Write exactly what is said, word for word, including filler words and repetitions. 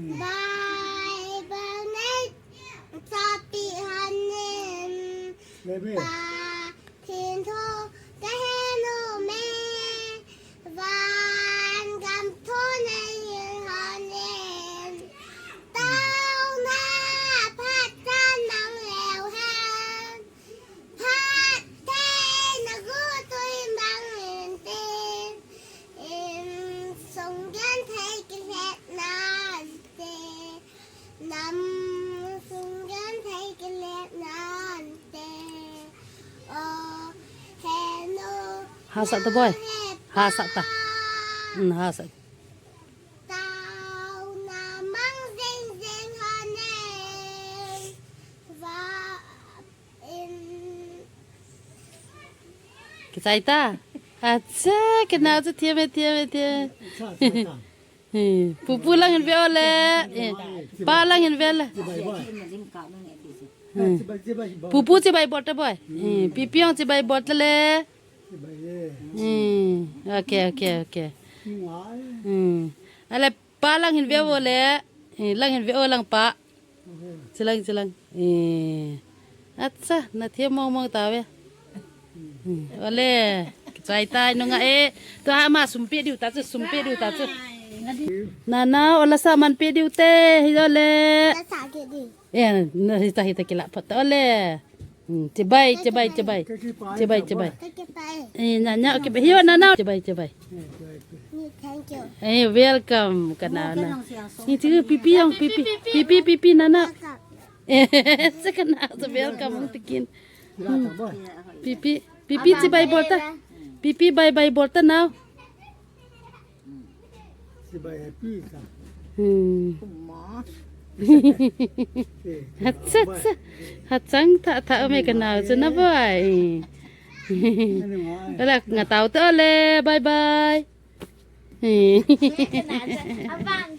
Bible nei chapeh hon in, Pathen thu kahe nom e. Van gam thu nei hil hon in, taona phat chan nang leu hen, phattheina guh tui mang inte. Insung genthei kilhep nante, nam sung genthei kilhep nante. O henu, Hahsa ta boy. Hahsa ta. Hmm, hahsa. Taona mang jing jing hon in, va in. Kichai ta? Acha, kina chu thiam e, thiam e, thiam e. Cha, cha, cha. Hmm, Pupu lang hin ve o le. Eh, Pa lang hin ve le. Chibai boy. Hmm. Chibai, chibai boy. Pupu chibai bol ta boy. Hmm, Pipi jong chibai bol ta le. Chibai e. Hmm, okay, okay, okay. Ngai. Hmm. Ale Pa lang hin ve o le. Eh, lang hin ve o lang Pa. Chilang, chilang. Eh. Acha, na thiam mong mong ta ve. Hmm. Ole. Kichai tai nunga e. Tua ama sum pe diu ta chu, sum pe diu ta chu. Nana, ola sa man pe diu te. Hi ole. Lasa ke di. Eh, na hita hita kila pat. Ole. Hmm, chibai, chibai, chibai. Chibai, chibai. Kaki pai. Eh, na, na, okay, hiyo, na, na. Chibai, chibai. Ni, thank you. Eh, welcome, kana, na. Ni, chibai, Pipi jong, Pipi, Pipi, Pipi, na, na. Welcome. Eh, sa kana, so welcome, mong tikin. Hmm. Pipi, Pipi, chibai bol ta. Pipi, bye bye bol ta now. Chibai happy sa. Hmm. Kuma. Eh, Hatsa, hatsa. Hatsang ta, ta, ome kana, so na boy. Ani ngai. Ala, nga tau ta ole, bye bye. Hmm. Abang.